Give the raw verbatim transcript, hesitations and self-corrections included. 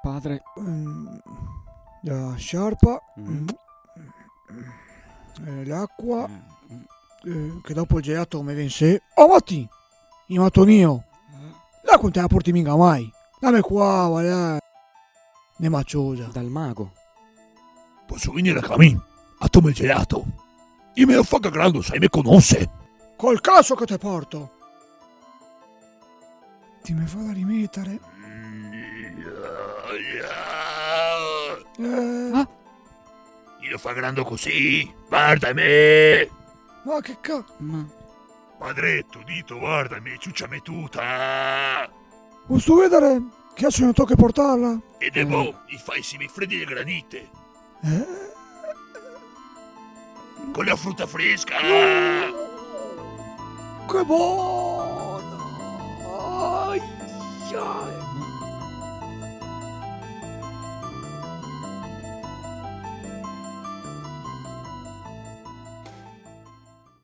Padre. Mm, la sciarpa. Mm. Mm. Eh, l'acua. Mm, mm. Eh, che dopo el gelato me vien se... Oh, Mati! I matonio! Eh? L'acua no te la porti minga mai! Dame qua, va là! Ne maciosa. Dal mago. Poso vegnir a camin a tomar el gelato? I me lo faga grando, sa, i me conose. Col caso che te porto! Ti me fa da rimetare. Eh. Ah! I lo fa grando cusì? Vardame! Ma che ca... Ma... Madre, te go dito, vardame, ciuciame tuta! Vustu vedare che adeso no toca portarla? E de bon, i fa i semi fredi de granite. Eh? Con la fruta fresca! Che bon!